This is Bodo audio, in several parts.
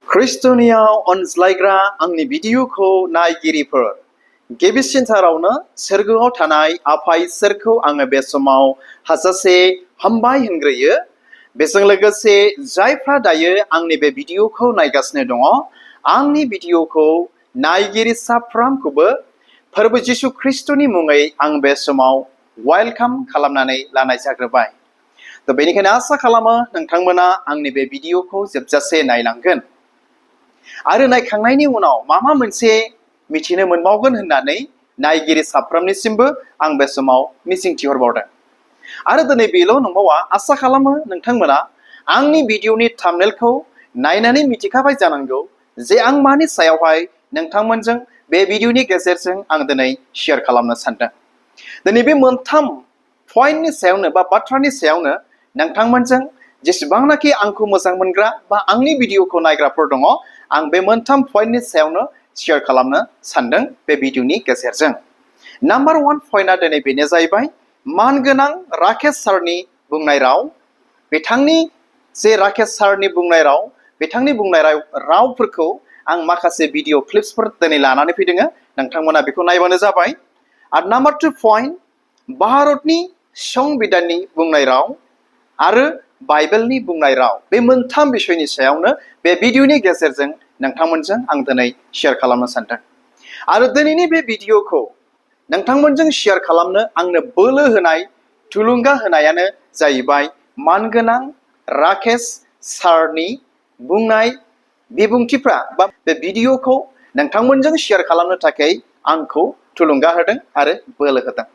खृष्टनियाव अनज्लायग्रा आंनि भिडिअखौ नायगिरिफोर गिबिसिनथारावनो सोरगोआव थानाय आफा इसोरखौ आङो बे समाव हाजासे हामबाय होनग्रोयो। बेजों लोगोसे जायफ्रा दायो आंनि बे भिडिअखौ नायगासिनो दङ, आंनि भिडिअखौ नायगिरि साफ्रोमखौबो फोरबो जिसु ख्रिस्टनि मुङै आं बे समाव वेलकाम खालामनानै लानाय जाग्रोबाय। बेनिखायनो आसा खालामो नोंथांमोना आंनि बे भिडिअखौ जोबजासे नायलांगोन आरो नायखांनायनि उनाव माबा मोनसे मिथिनो मोनबावगोन होननानै नायगिरि साफ्रोमनिसिमबो आं बे समाव मिजिंथिहरबावदों। आरो दिनै बेल' नंबावा, आसा खालामो नोंथांमोना आंनि भिडिअनि थाम्बनेलखौ नायनानै मिथिखाबाय जानांगौ जे आं मानि सायावहाय नोंथांमोनजों बे भिडिअनि गेजेरजों आं दिनै शेयार खालामनो सानदों। दिनै बे मोनथाम पइन्टनि सायावनो बा बाथ्रानि सायावनो नोंथांमोनजों जेसेबांनाखि आंखौ मोजां मोनग्रा बा आंनि भिडिअखौ नायग्राफोर दङ, आं बे मोनथाम पइन्टनि सायावनो शेयार खालामनो सानदों बे भिडिअनि गेजेरजों। नाम्बार 1 पइन्टआ दिनै बेनो जाहैबाय मानगोनां राकेश सारनि बुंनाय राव। बिथांनि जे राकेश सारनि बुंनाय राव, बिथांनि बुंनाय रावफोरखौ आं माखासे भिडिअ क्लिप्सफोर दिनै लानानै फैदों। नोंथांमोना बेखौ नायबानो जाबाय। आरो नाम्बार 2 पइन्ट, भारतनि संबिधाननि बुंनाय राव आरो बाइबेलनि बुंनाय राव, बे मोनथाम बिषयनि सायावनो बे भिडिअनि गेजेरजों नोंथांमोनजों आं दिनै शेयार खालामनो सानदों। आरो दिनैनि बे भिडिअखौ नोंथांमोनजों शेयार खालामनो आंनो बोलो होनाय, थुलुंगा होनायानो जाहैबाय मानगोनां राकेश सारनि बुंनाय बिबुंथिफ्रा बा बे भिडिअखौ नोंथांमोनजों शेयार खालामनो थाखाय आंखौ थुलुंगा होदों आरो बोलो होदों।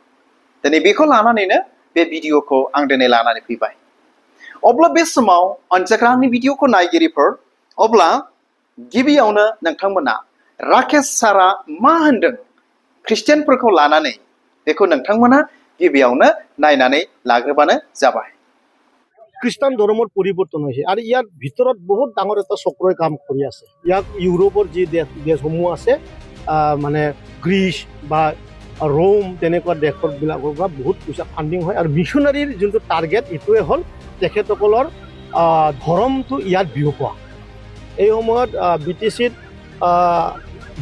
दिनै बेखौ लानानैनो बे भिडिअखौ आं दिनै लानानै फैबाय। अब्ला बे समाव अनजाग्रा आंनि भिडिअखौ नायगिरिफोर, अब्ला गिबियावनो नोंथांमोना राकेश सारा मा होनदों ख्रिस्टियानफोरखौ लानानै, बेखौ नोंथांमोना गिबियावनो नायनानै लाग्रोबानो जाबाय। খ্ৰীষ্টান ধৰ্মৰ পৰিৱৰ্তন হৈছে আৰু ইয়াৰ ভিতৰত বহুত ডাঙৰ এটা চক্ৰই কাম কৰি আছে। ইয়াক ইউৰোপৰ যি দেশসমূহ আছে, মানে গ্ৰীচ বা ৰোম তেনেকুৱা দেশবিলাকৰ পৰা বহুত পইচা ফাণ্ডিং হয়। আৰু মিছনাৰীৰ যোনটো টাৰ্গেট, এইটোৱে হ'ল তেখেতসকলৰ ধৰ্মটো ইয়াত বিয়পোৱা। এই সময়ত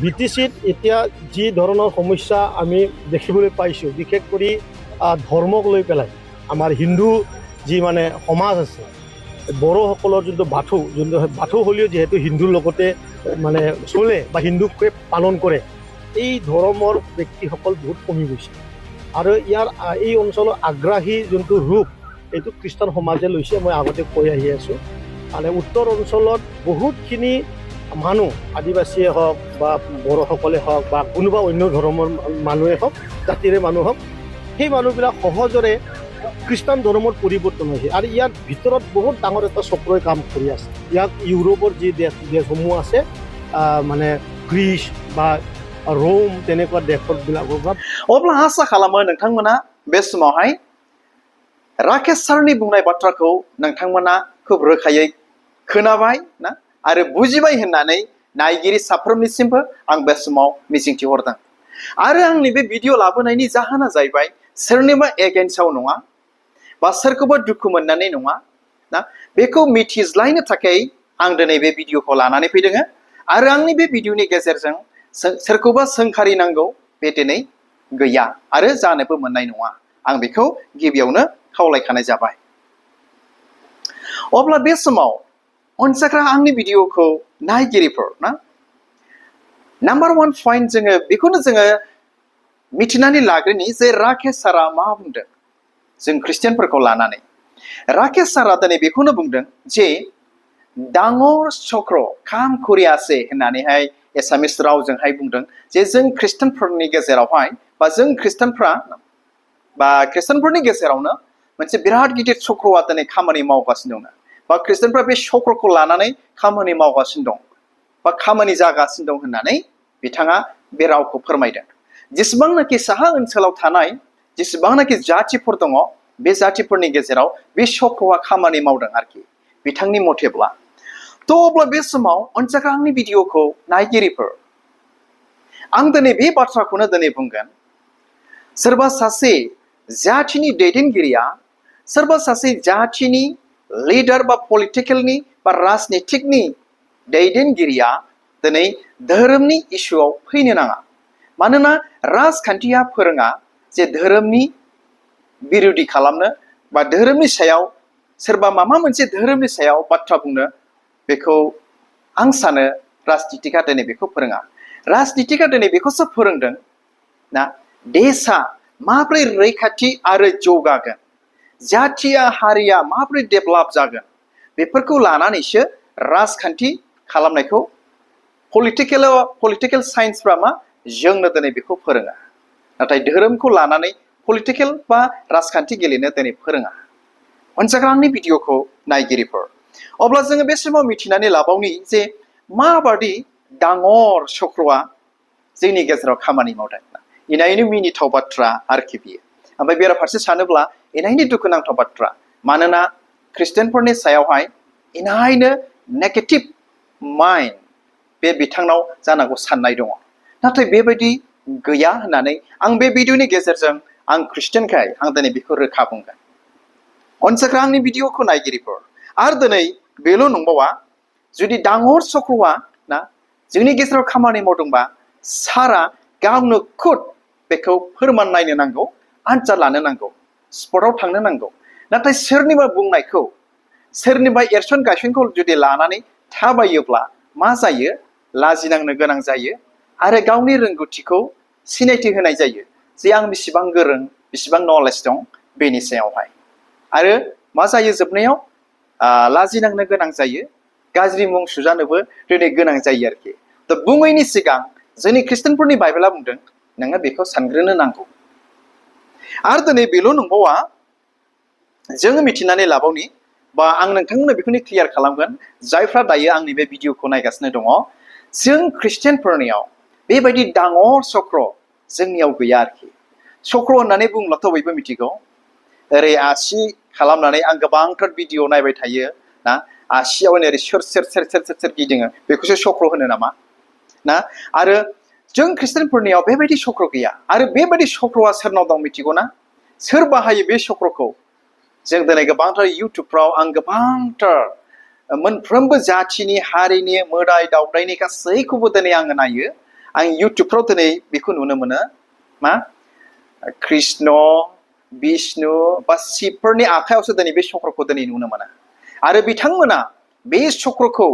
বি টি চিত এতিয়া যি ধৰণৰ সমস্যা আমি দেখিবলৈ পাইছোঁ, বিশেষ কৰি ধৰ্মক লৈ পেলাই আমাৰ হিন্দু যি মানে সমাজ আছে, বড়োসকলৰ যোনটো বাথৌ হ'লেও যিহেতু হিন্দুৰ লগতে মানে চলে বা হিন্দুকে পালন কৰে, এই ধৰ্মৰ ব্যক্তিসকল বহুত কমি গৈছে। আৰু ইয়াৰ এই অঞ্চলৰ আগ্ৰাহী যোনটো ৰূপ, এইটো খ্ৰীষ্টান সমাজে লৈছে। মই আগতে কৈ আহি আছোঁ, মানে উত্তৰ অঞ্চলত বহুতখিনি মানুহ, আদিবাসীয়ে হওক বা বড়োসকলে হওক বা কোনোবা অন্য ধৰ্মৰ মানুহে হওক, জাতিৰে মানুহ হওক, সেই মানুহবিলাক সহজৰে খ্ৰীষ্টান ধৰ্মৰ পৰিৱৰ্তন হৈছে। আৰু ইয়াৰ ভিতৰত বহুত ডাঙৰ এটা চক্ৰই কাম কৰি আছে। ইয়াক ইউৰোপৰ যি দেশসমূহ আছে, মানে গ্ৰীচ বা ৰোম তেনেকুৱা দেশবিলাকৰ পৰা। अब्ला आसा खालामो नोंथांमोना बे समावहाय राकेश सारनि बुंनाय बाथ्राखौ नोंथांमोना खोब रोखायै खोनाबाय ना आरो बुजिबाय होननानै नायगिरि साफ्रोमनिसिमबो आं बे समाव मिजिंथिहरदों। आरो आंनि बे भिडिअ लाबोनायनि जाहोना जाहैबाय सोरनिबा एगेन्स्टआव नङा बा सोरखौबा दुखु मोननानै नङा ना, बेखौ मिथिज्लायनो थाखाय आं दिनै बे भिडिअखौ लानानै फैदों। आरो आंनि बे भिडिअनि गेजेरजों सोरखौबा सोंखारिनांगौ बे दिनै गैया आरो जानोबो मोननाय नङा। आं बेखौ गिबियावनो खावलायखानाय जाबाय। अब्ला बे समाव अनजाग्रा आंनि भिडिअखौ नायगिरिफोर ना, नाम्बार 1 पइन्ट बेखौनो जोङो मिथिनानै लाग्रोनि जे राकेश सारा मा बुंदों जों ख्रिस्टियानफोरखौ लानानै। राकेश सारा दिनै बेखौनो बुंदों जे डाঙर चक्र काम কৰি আছে होननानैहाय एसामिस रावजोंहाय बुंदों जे जों ख्रिस्टियानफोरनि गेजेरावहाय बा जों ख्रिस्टियानफोरनि गेजेरावनो मोनसे बिराद गिदिर चक्रआ दिनै खामानि मावगासिनो दं बा ख्रिस्टियानफ्रा बे चक्रखौ लानानै खामानि मावगासिनो दं बा खामानि जागासिनो दं होननानै बिथाङा बे रावखौ फोरमायदों। जेसेबांनाखि साहा ओनसोलाव थानाय जेसेबांनाखि जातिफोर दङ, बे जातिफोरनि गेजेराव बे चक्रआ खामानि मावदों आरोखि बिथांनि मथेब्ला। अब्ला बे समाव अनजाग्रा आंनि भिडिअखौ नायगिरिफोर, आं दिनै बे बाथ्राखौनो दिनै बुंगोन। सोरबा सासे जातिनि दैदेनगिरिया, सोरबा सासे जातिनि लिडार बा पलिटिकेलनि बा राजनितिकनि दैदेनगिरिया दिनै धोरोमनि इस्युआव फैनो नाङा मानोना राजखान्थिया फोरोङा जे धोरोमनि बिरोधि खालामनो बा धोरोमनि सायाव सोरबा माबा मोनसे धोरोमनि सायाव बाथ्रा बुंनो बेखौ आं सानो राजनितिका दिनै बेखौ फोरोङा राजनितिका दिनै बेखौसो फोरोंदों ना देशा माब्रै रैखाथि आरो जौगागोन जाथिया हारिया माब्रै डेभेलप जागोन बेफोरखौ लानानैसो राजखान्थि खालामनायखौ पलिटिकेल साइन्सफ्रा मा जोंनो दिनै बेखौ फोरोङा नाथाय धोरोमखौ लानानै पलिटिकेल बा राजखान्थि गेलेनो दिनै फोरोङा अनसायग्रा आंनि भिडिअखौ नायगिरिफोर अब्ला जोङो बे समाव मिथिनानै लाबावनि जे माबादि डाঙर चक्रआ जोंनि गेजेराव खामानि मावदों इनायनो मिनिथाव बाथ्रा आरोखि बियो ओमफ्राय बेराफारसे सानोब्ला इनायनो दुखुनांथाव बाथ्रा मानोना ख्रिस्टियानफोरनि सायावहाय इनायनो नेगेटिभ माइन्ड बे बिथांनाव जानांगौ साननाय दङ नाथाय बेबायदि गैया होननानै आं बे भिडिअनि गेजेरजों आं ख्रिस्टियानखाय आं दिनै बेखौ रोखा बुंगोन अनसायग्रा आंनि भिडिअखौ नायगिरिफोर आरो दिनै बेल' नंबावा जुदि डाঙर चक्रआ ना जोंनि गेजेराव खामानि मावदोंबा सारा गावनो खुद बेखौ फोरमान नायनो नांगौ आनजाद लानो नांगौ स्पटआव थांनो नांगौ नाथाय सोरनिबा बुंनायखौ सोरनिबा एरसन गायसनखौ जुदि लानानै थाबायोब्ला मा जायो लाजिनांनो गोनां जायो आरो गावनि रोंगौथिखौ सिनायथि होनाय जायो जे आं बेसेबां गोरों बेसेबां नलेज दं बेनि सायावहाय आरो मा जायो जोबनायाव लाजिनांनो गोनां जायो गाज्रि मुं सुजानोबो दिनै गोनां जायो आरोखि दा बुङैनि सिगां जोंनि ख्रिस्टियानफोरनि बाइबेला बुंदों नोङो बेखौ सानग्रोनो नांगौ आरो दिनै बेल' नंबावा जोङो मिथिनानै लाबावनि बा आं नोंथांमोननो बेखौनो क्लियार खालामगोन जायफ्रा दायो आंनि बे भिडिअखौ नायगासिनो दङ जों ख्रिस्टियानफोरनियाव बेबायदि डाঙर चक्र जोंनियाव गैया आरोखि चक्र होननानै बुङोब्लाथ' बयबो मिथिगौ ओरै आसि खालामनानै आं गोबांथार भिडिअ नायबाय थायो ना आसियाव ओरै सोर गिदिङो बेखौसो चक्र होनो नामा ना आरो जों ख्रिस्टियानफोरनियाव बेबायदि चक्र गैया आरो बेबायदि चक्रआ सोरनाव दं मिथिगौ ना सोर बाहायो बे चक्रखौ जों दिनै गोबांथार इउटुबफ्राव आं गोबांथार मोनफ्रोमबो जाथिनि हारिनि मोदाय दावदायनि गासैखौबो दिनै आङो नायो आं इउटुबफ्राव दिनै बेखौ नुनो मोनो मा कृष्ण बिष्णु बा शिबफोरनि आखायावसो दिनै बे चक्रखौ दिनै नुनो मोनो आरो बिथांमोना बे चक्रखौ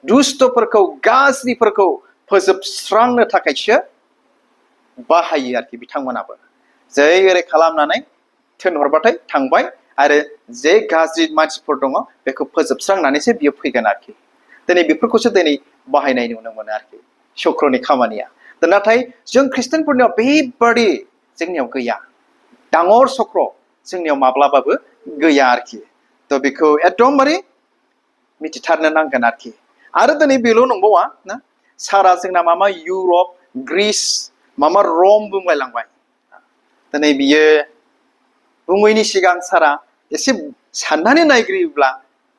दुष्टफोरखौ गाज्रिफोरखौ फोजोबस्रांनो थाखायसो बाहायो आरोखि बिथांमोनाबो जै ओरै खालामनानै थिनहरबाथाय थांबाय आरो जे गाज्रि मानसिफोर दङ बेखौ फोजोबस्रांनानैसो बियो फैगोन आरोखि दिनै बेफोरखौसो दिनै बाहायनाय नुनो मोनो आरोखि चक्रनि खामानिया नाथाय जों ख्रिस्टियानफोरनियाव बेबादि जोंनियाव गैया डाঙर चक्र जोंनियाव माब्लाबाबो गैया आरोखि थ' बेखौ एकदमबारे मिथिथारनो नांगोन आरोखि आरो दिनै बेल' नंबावा ना सारा जोंना मामा इउरप ग्रिस मामा रम बुंलायलांबाय दिनै बियो बुङैनि सिगां सारा एसे साननानै नायग्रोयोब्ला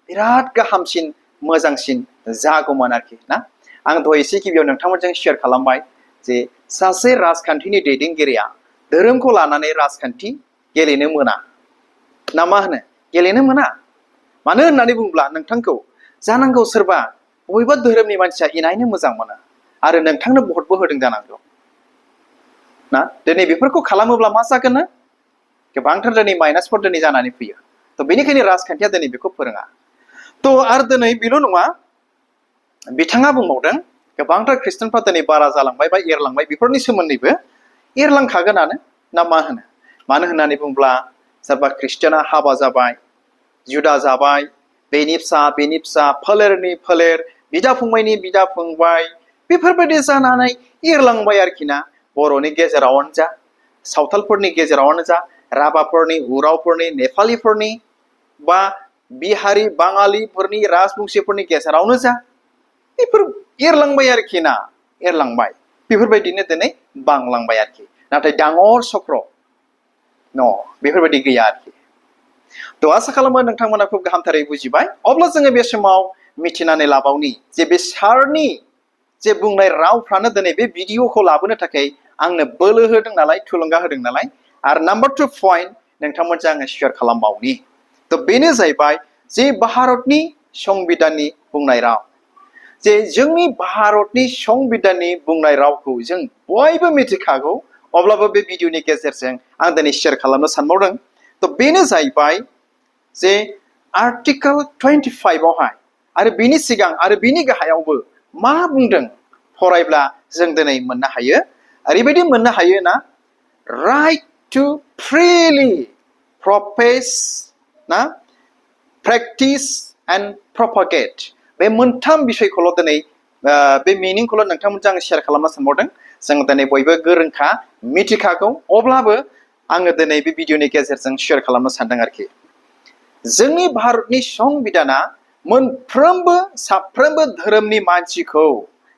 बिराद गाहामसिन मोजांसिन जागौमोन आरोखि ना आं दहाय एसे गिबियाव नोंथांमोनजों शेयार खालामबाय जे सासे राजखान्थिनि दैदेनगिरिया धोरोमखौ लानानै राजखान्थि गेलेनो मोना ना मा होनो गेलेनो मोना मानो होननानै बुङोब्ला नोंथांखौ जानांगौ सोरबा बबेबा धोरोमनि मानसिया इनायनो मोजां मोनो आरो नोंथांनो भटबो होदों जानांगौ ना दिनै बेफोरखौ खालामोब्ला मा जागोन ना गोबांथार दिनै माइनासफोर दिनै जानानै फैयो थ' बेनिखायनो राजखान्थिया दिनै बेखौ फोरोङा थ' आरो दिनै बेल' नङा बिथाङा बुंबावदों गोबांथार ख्रिस्टियानफ्रा दिनै बारा जालांबाय बा एरलांबाय बेफोरनि सोमोन्दैबो एरलांखागोनानो ना मा होनो मानो होननानै बुङोब्ला सोरबा ख्रिस्टियाना हाबा जाबाय जुदा जाबाय बेनि फिसा फोलेरनि फोलेर बिदा फंबायनि बिदा फंबाय बेफोरबायदि जानानै एरलांबाय आरोखि ना बर'नि गेजेरावनो जा सावथालफोरनि गेजेरावनो जा राभाफोरनि उरावफोरनि नेपालिफोरनि बा बिहारि बाङालिफोरनि राजबंशिफोरनि गेजेरावनो जा बेफोर एरलांबाय आरोखि ना एरलांबाय बेफोरबायदिनो दिनै बांलांबाय आरोखि नाथाय डाঙर चक्र न' बेफोरबायदि गैया आरोखि थ' आसा खालामो नोंथांमोना खुब गाहामथारै बुजिबाय अब्ला जोङो बे समाव मिथिनानै लाबावनि जे बे सारनि जे बुंनाय रावफ्रानो दिनै बे भिडिअखौ लाबोनो थाखाय आंनो बोलो होदों नालाय थुलुंगा होदों नालाय आरो नाम्बार 2 पइन्ट नोंथांमोनजों आङो शेयार खालामबावनि थ' बेनो जाहैबाय जे भारतनि संबिधाननि बुंनाय राव जे जोंनि भारतनि संबिधाननि बुंनाय रावखौ जों बयबो मिथिखागौ अब्लाबो बे भिडिअनि गेजेरजों आं दिनै शेयार खालामनो सानबावदों तो बेनो जाहैबाय जे आर्टिकल 25 आवहाय आरो बिनि सिगां आरो बिनि गाहायावबो मा बुंदों फरायब्ला जों दिनै मोननो हायो ओरैबायदि मोननो हायो ना right to freely profess ना practice and propagate बे मोनथाम बिषयखौल' दिनै बे मिनिंखौल' नोंथांमोनजों आं शेयार खालामनो सानबावदों जों दिनै बयबो गोरोंखा मिथिखागौ अब्लाबो आङो दिनै बे भिडिअनि गेजेरजों शेयार खालामनो सानदों आरोखि जोंनि भारतनि संबिधाना मोनफ्रोमबो साफ्रोमबो धोरोमनि मानसिखौ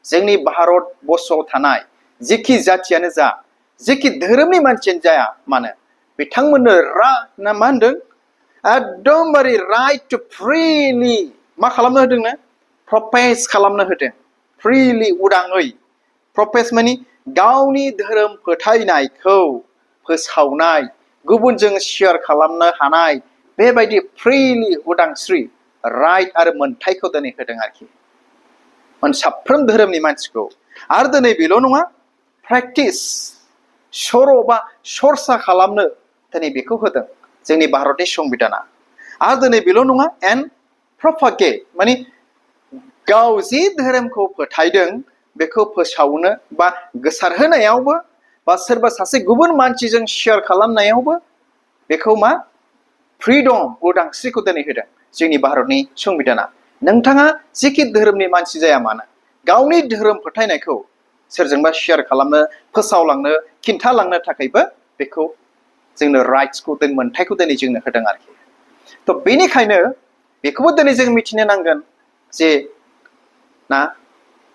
जोंनि भारत बर्षआव थानाय जेखि जाथियानो जा जेखि धोरोमनि मानसियानो जाया मानो बिथांमोननो ना मा होनदों एकदमबारे राइट टु फ्रिलि मा खालामनो होदोंनो प्रपेस खालामनो होदों फ्रिलि उदाङै प्रपेस माने गावनि धोरोम फोथायनायखौ फोसावनाय गुबुनजों शेयार खालामनो हानाय बेबायदि फ्रिलि उदांस्रि राइट आरो मोनथायखौ दिनै होदों आरोखि साफ्रोम धोरोमनि मानसिखौ आरो दिनै बेल' नङा प्रेक्टिस सर' बा सरसा खालामनो दिनै बेखौ होदों जोंनि भारतनि संबिधाना आरो दिनै बेल' नङा एन्ड प्रपागेट माने गाव जि धोरोमखौ फोथायदों बेखौ फोसावनो बा गोसारहोनायावबो बा सोरबा सासे गुबुन मानसिजों शेयार खालामनायावबो बेखौ मा फ्रिडम उदांस्रिखौ दिनै होदों जोंनि भारतनि संबिधाना नोंथाङा जेखि धोरोमनि मानसि जाया मानो गावनि धोरोम फोथायनायखौ सोरजोंबा शेयार खालामनो फोसावलांनो खिन्थालांनो थाखायबो बेखौ जोंनो राइट्सखौ मोनथायखौ दिनै जोंनो होदों आरोखि तो बेनिखायनो बेखौबो दिनै जों मिथिनो नांगोन जे ना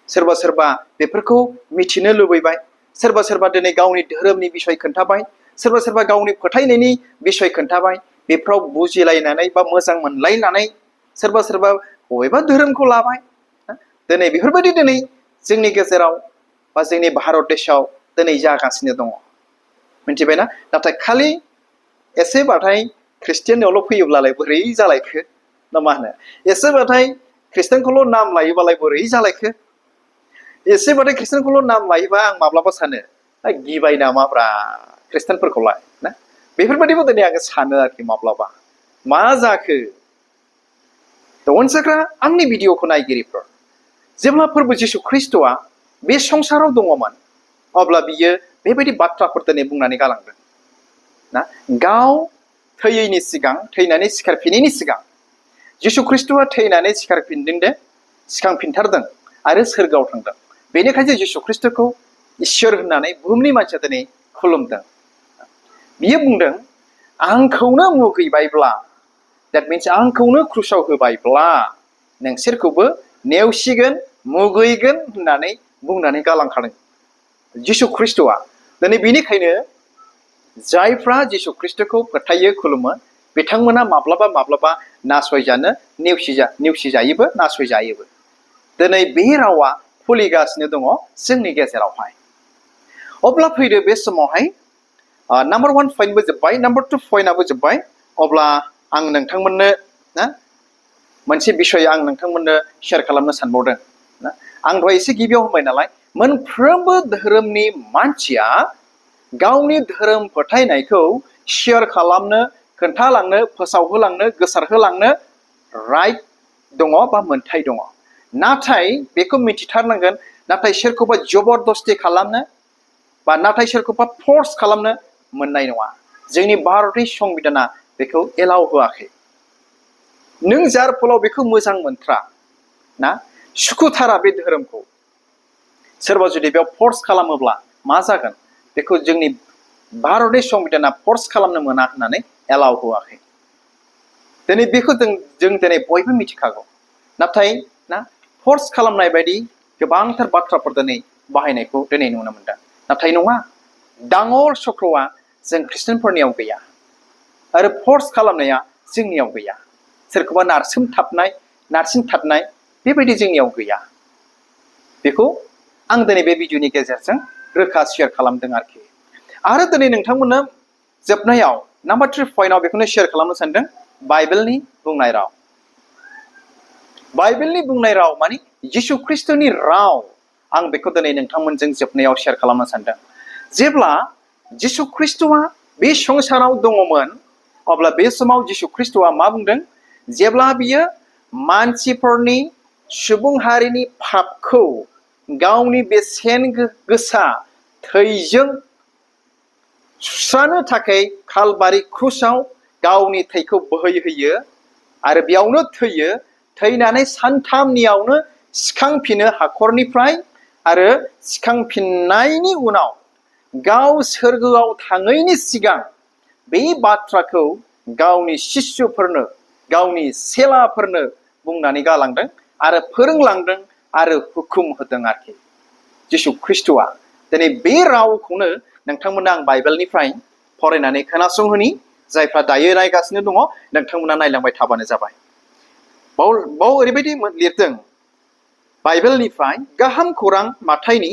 सोरबा सोरबा बेफोरखौ मिथिनो लुबैबाय सोरबा सोरबा दिनै गावनि धोरोमनि बिसय खोन्थाबाय सोरबा सोरबा गावनि फोथायनायनि बिसय खोन्थाबाय बेफ्राव बुजिलायनानै बा मोजां मोनलायनानै सोरबा सोरबा बबेबा धोरोमखौ लाबाय दिनै बेफोरबायदि दिनै जोंनि गेजेराव बा जोंनि भारत देशआव दिनै जागासिनो दङ मिथिबायना नाथाय खालि एसेबाथाय ख्रिस्टियाननियावल' फैयोब्लालाय बोरै जालायखो ना मा होनो एसेबाथाय ख्रिस्टानखौल' नाम लायोबालाय बोरै जालायखो एसेबाथाय ख्रिस्टानखौल' नाम लायोबा आं माब्लाबा सानो गिबाय नामाब्रा ख्रिस्टानफोरखौलाय ना बेफोरबायदिबो दिनै आङो सानो आरोखि माब्लाबा मा जाखो अनसायग्रा आंनि भिडिअखौ नायगिरिफोर जेब्ला फोरबो जिशु ख्रिस्ट'आ बे संसाराव दङमोन अब्ला बियो बेबायदि बाथ्राफोर दिनै बुंनानै गालांदों ना गाव थैयैनि सिगां थैनानै सिखारफिनैनि सिगां जिशु ख्रिस्ट'आ थैनानै सिखारफिनदों दे सिखांफिनथारदों आरो सोरगोआव थांदों बेनिखायनो जिशु ख्रिस्ट'खौ इसोर होननानै बुहुमनि मानसिया दिनै खुलुमदों बियो बुंदों आंखौनो मुगैबायब्ला that means आंखौनो क्रुसाव होबायब्ला नोंसोरखौबो नेवसिगोन मुगैगोन होननानै बुंनानै गालांखादों जिशु ख्रिस्ट'आ दिनै बेनिखायनो जायफ्रा जिशु ख्रिस्ट'खौ फोथायो खुलुमो बिथांमोना माब्लाबा माब्लाबा नासयजानो नेवसिजायोबो नासयजायोबो दिनै बे रावा फलिगासिनो दङ जोंनि गेजेरावहाय अब्ला फैदो बे समावहाय नाम्बार 1 पइन्टबो जोब्बाय नाम्बार 2 पइन्टआबो जोब्बाय अब्ला आं नोंथांमोननो ना मोनसे बिषय आं नोंथांमोननो शेयार खालामनो सानबावदों ना आं दहाय एसे गिबियाव होनबाय नालाय मोनफ्रोमबो धोरोमनि मानसिया गावनि धोरोम फोथायनायखौ शेयार खालामनो खोन्थालांनो फोसावहोलांनो गोसारहोलांनो राइट दङ बा मोनथाय दङ नाथाय बेखौ मिथिथारनांगोन नाथाय सोरखौबा जबरदस्ति खालामनो बा नाथाय सोरखौबा फर्स खालामनो मोननाय नङा जोंनि भारतनि संबिधाना बेखौ एलाउ होआखै नों जार फलाव बेखौ मोजां मोनथ्रा ना सुखुथारा बे धोरोमखौ सोरबा जुदि बेयाव फर्स खालामोब्ला मा जागोन बेखौ जोंनि भारतनि संबिधाना फर्स खालामनो मोना होननानै एलाउ होआखै दिनै बेखौ जों दिनै बयबो मिथिखागौ नाथाय ना फर्स खालामनाय बायदि गोबांथार बाथ्राफोर दिनै बाहायनायखौ दिनै नुनो मोनदों नाथाय नङा दाङर चक्रआ जों ख्रिस्टानफोरनियाव गैया आरो फर्स खालामनाया जोंनियाव गैया सोरखौबा नारसिनथाबनाय बेबायदि जोंनियाव गैया बेखौ आं दिनै बे भिडिअनि गेजेरजों रोखा शेयार खालामदों आरोखि आरो दिनै नोंथांमोननो जोबनायाव नाम्बार 3 पइन्टआव बेखौनो शेयार खालामनो सानदों बाइबेलनि बुंनाय राव मानि जिशु ख्रिस्टनि राव आं बेखौ दिनै नोंथांमोनजों जोबनायाव शेयार खालामनो सानदों। जेब्ला जिशु ख्रिस्टआ बे संसाराव दङमोन अब्ला बे समाव जिशु ख्रिस्टआ मा बुंदों? जेब्ला बियो मानसिफोरनि सुबुं हारिनि पापखौ गावनि बेसेन गोसा थैजों सुस्रानो थाखाय कालबारि क्रुसाव गावनि थैखौ बोहैहोयो आरो बेयावनो थैयो, थैनानै सानथामनियावनो सिखांफिनो हाखरनिफ्राय आरो सिखांफिननायनि उनाव गाव सोरगोआव थाङैनि सिगां बे बाथ्राखौ गावनि शिष्यफोरनो गावनि सेलाफोरनो बुंनानै गालांदों आरो फोरोंलांदों आरो हुकुम होदों आरोखि जिशु ख्रिस्टआ। दिनै बे रावखौनो नोंथांमोना आं बाइबेलनिफ्राय फरायनानै खोनासंहोनि। जायफ्रा दायो नायगासिनो दङ नोंथांमोना नायलांबाय थाबानो जाबाय। बाव ओरैबायदि लिरदों बाइबेलनिफ्राय गाहाम खौरां माथाइनि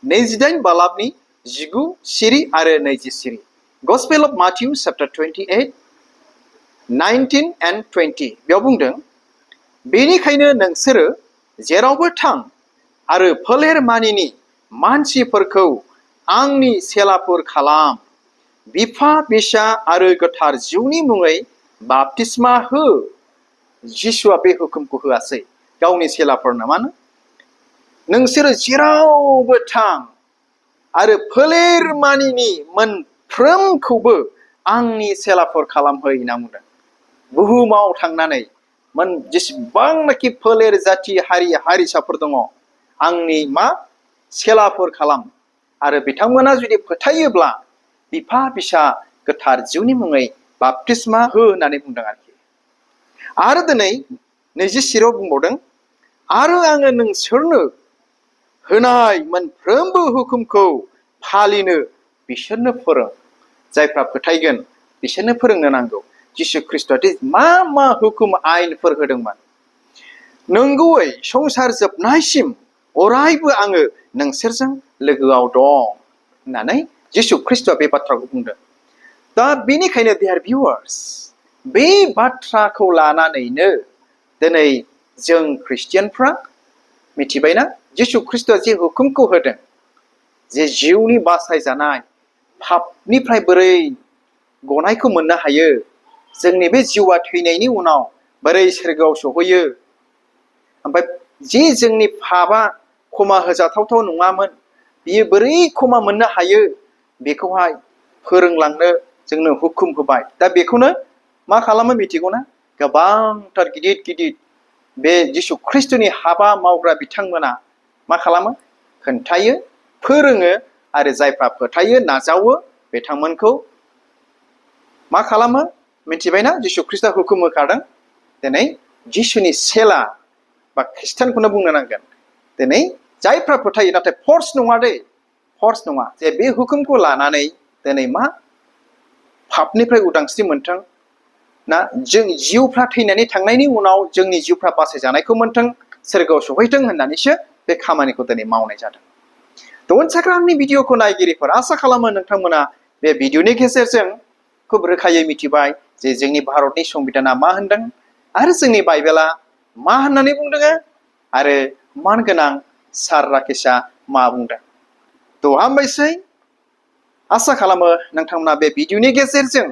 28 बालाबनि 19 सिरि आरो 20 सिरि। Gospel of Matthew chapter 28 19 and 20 बेयाव बुंदों, बेनिखायनो नोंसोरो जेरावबो थां आरो फोलेर मानिनि मानसिफोरखौ आंनि सेलाफोर खालाम, बिफा बिसा आरो गोथार जिउनि मुङै बाप्तिस्मा हो। जिसुआ बे हुकुमखौ होआसै गावनि सेलाफोरनो। मानो? नोंसोरो जेरावबो थां आरो फोलेर मानिनि मोनफ्रोमखौबो आंनि सेलाफोर खालामहै होनना बुंदों। बुहुमाव थांनानै जेसेबांनाखि फोलेर जाथि हारि हारिसाफोर दङ आंनि सेलाफोर खालाम आरो बिथांमोना जुदि फोथायोब्ला बिफा बिसा गोथार जिउनि मुङै बाप्तिस्मा हो होननानै बुंदों आरोखि। आरो दिनै 20 सिरियाव बुंबावदों, आरो आङो नोंसोरनो होनाय मोनफ्रोमबो हुकुमखौ फालिनो बिसोरनो फोरों। जायफ्रा फोथायगोन बिसोरनो फोरोंनो नांगौ। जिशु ख्रिस्टआ मा हुकुम आयेनफोर होदोंमोन। नंगौयै संसार जोबनायसिम अरायबो आङो नोंसोरजों लोगोआव दं होननानै जिशु ख्रिस्टआ बे बाथ्राखौ बुंदों। दा बेनिखायनो डियार भिउवार्स, बे बाथ्राखौ लानानैनो दिनै जों ख्रिस्टियानफ्रा मिथिबायना जिशु ख्रिस्टआ जे हुकुमखौ होदों, जे जिउनि बासायजानाय पापनिफ्राय बोरै गनायखौ मोननो हायो, जोंनि बे जिउआ थैनायनि उनाव बोरै सोरगोआव सहैयो, ओमफ्राय जे जोंनि पापआ क्षमा होजाथावथाव नङामोन बियो बोरै क्षमा मोननो हायो बेखौहाय फोरोंलांनो जोंनो हुकुम होबाय। दा बेखौनो मा खालामो मिथिगौना? गोबांथार गिदिर गिदिर बे जिशु ख्रिस्टनि हाबा मावग्रा बिथांमोना मा खालामो? खोन्थायो, फोरोङो आरो जायफ्रा फोथायो नाजावो बिथांमोनखौ मा खालामो मिथिबायना? जिशु ख्रिस्टआ हुकुम होखादों। दिनै जिशुनि सेला बा ख्रिस्टानखौनो बुंनो नांगोन। दिनै जायफ्रा फोथायो, नाथाय फर्स नङा दे, फर्स नङा, जे बे हुकुमखौ लानानै दिनै पापनिफ्राय उदांस्रि मोनथों ना, जों जिउफ्रा थैनानै थांनायनि उनाव जोंनि जिउफ्रा बासायजानायखौ मोनथों, सोरगोआव सहैथों होननानैसो बे खामानिखौ दिनै मावनाय जादों। दनसाग्रा आंनि भिडिअखौ नायगिरिफोर, आसा खालामो नोंथांमोना बे भिडिअनि गेजेरजों खुब रोखायै मिथिबाय जे जोंनि भारतनि संबिधाना मा होनदों आरो जोंनि बाइबेला मा होननानै बुंदों आरो मानगोनां सार राकेशआ मा बुंदों। थ' हामबायसै। आसा खालामो नोंथांमोना बे भिडिअनि गेजेरजों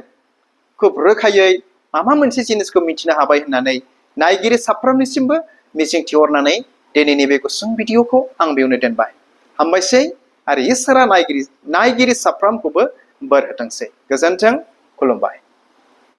खुब रोखायै माबा मोनसे जिनिसखौ मिथिनो हाबाय होननानै नायगिरि साफ्रोमनिसिमबो मिजिंथिहरनानै दिनैनि बे गुसुं भिडिअखौ आं बेयावनो दोनबाय। हामबायसै आरो इसोरा नायगिरि साफ्रोमखौबो बोर होथोंसै। गोजोन्थों, खुलुमबाय।